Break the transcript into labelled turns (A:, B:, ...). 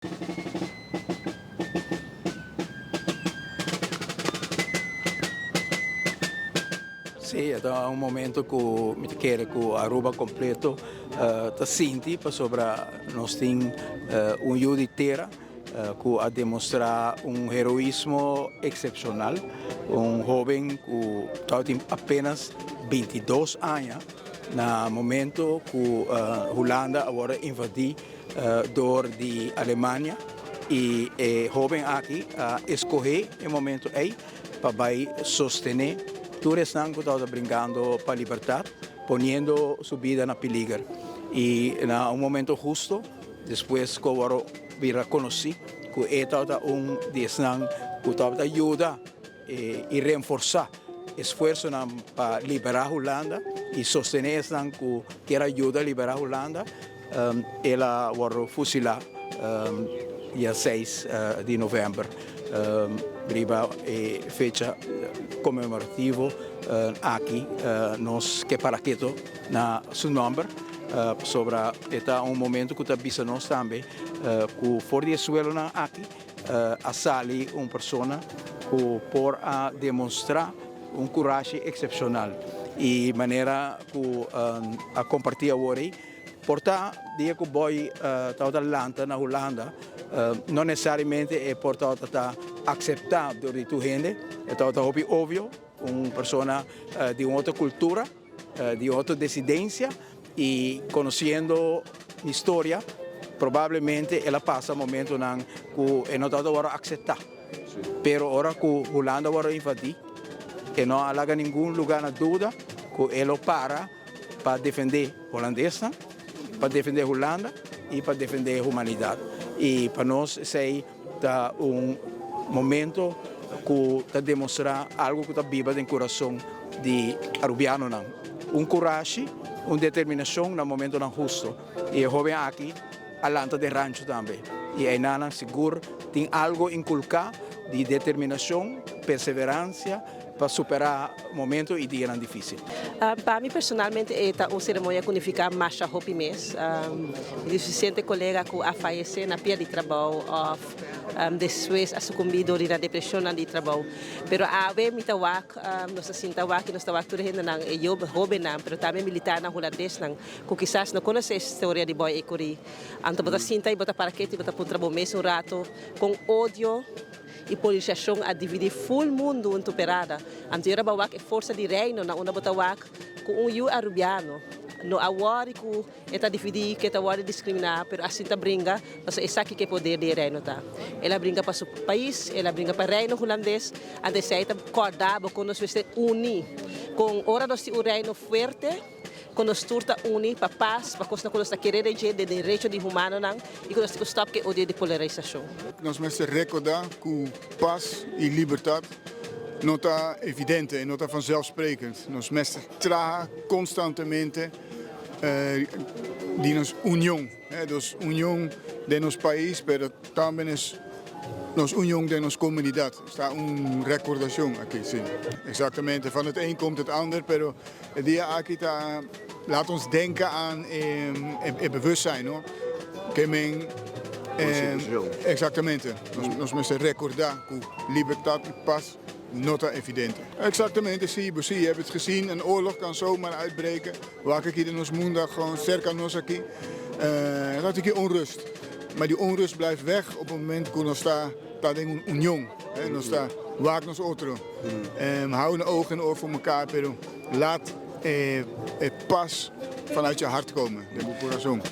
A: Sí, e ta un momento ku mi ta kere ku Aruba kompleto ta sinti pasobra nos tin un yu di tera ku a demostrá un heroismo eksepshonal, un hóben ku tabatin apenas bintidos aña na momento ku Hulanda a wòrdu invadí dor di Alemania i e hóben aki a eskohé e momento ei pa bai sostené tur esnan ku tabata bringando pa libertat, poniendo su bida na peliger. I na un momento husto, despues ku a wòrdu bira konosí ku e tabata un di esnan ku tabata yuda i renforsá esfuersonan pa liberá Hulanda i sostené esnan ku kier a yuda liberá Hulanda, El a wòrdu fusilá dia seis di novèmber riba e fecha konmemorativo aki. Nos ke para keto na su nòmber pasobra e ta un momento ku ta bisa nos tambe ku for di e suelonan aki a sali un persona ku por a demonstrá un kurashi eksepshonal i manera ku a kompartí awor ei. Por ta dia ku Boy tabata lanta na Hulanda, no nesesariamente e por tabata ta akseptá dor di tur hende. E tabata hopi obvio, un persona di un otro kultura, di un otro desidensia i konosiendo historia, probablemente el a pasa momentonan ku e no tabata wòrdu akseptá. Pero ora ku Hulanda wòrdu invadí, e no a laga ningun lugá na duda ku e lo para pa defendé holandesnan, pa defendé Hulanda i pa defendé humanidat. I pa nos esei ta un momento ku ta demostrá algu ku ta biba den kurason di arubianonan, un kurashi, un determinashon na momentonan husto. I e hóben aki a lanta den rancho tambe i einanan sigur tin algu inkulká di determinashon, perseveransia, Pa superá momento i dianan difísil.
B: Pa mi personalmente e ta un seremonia ku nifiká masha hopi mes. Mi tin sufisiente kolega ku a fayesé na pia di trabou òf despues a sukumbí dor di nan depreshonnan di trabou. Pero awe mi ta wak, nos ta sinta wak i nos ta wak tur e hendenan, e hóbennan pero tambe militarnan hulandesnan ku kisas no konosé e storia di Boy Ecury. Anto bo ta sinta i bo ta para ketu i bo ta puntra bo mes un rato kon odio E polarisacion a dividi full mundo un tuperada. Anto yora bo a wak e forsa di Reino na unda bo ta wak cu un yu Arubiano no a worry cu e ta dividi, cu e ta worry discrimina, pero asin ta bringa pasobra e sa kico e poder di e Reino ta. El a bringa pa su pais, el a bringa pa Reino Hulandes, anto esey ta corda bo con nos mester uni, con ora nos tin un Reino fuerte, Ku nos tur ta uni pa pas, pa kosnan ku nos ta kere den dje, den derecho di humanonan i ku nos tin ku stòp ku e odio di polarisashon.
C: Nos mester rekordá ku pas i libertat no ta evidente, no ta vanzelfsprekend. Nos mester traha konstantemente di nos union, nos union den nos pais, pero tambe nos union den nos komunidat. Ta un rekordashon aki, si. Eksaktamente, van het een komt het ander, pero E dia aki ta laat ons denken aan e bewustzijn no. Ke men Exactamente. Nos mester recorda cu libertad y paz no ta evidente. Exactamente si, bo si, je hebt het gezien, een oorlog kan zomaar uitbreken. Wak aki den nos mundo gewoon cerca nos aki. Dat aki onrust. Maar die onrust blijft weg op het moment cu nos ta ta den un union. Nos ta wak nos otro. Hou een oog en oor voor mekaar, pero laat e pas vanuit je hart komen, den bo corazon.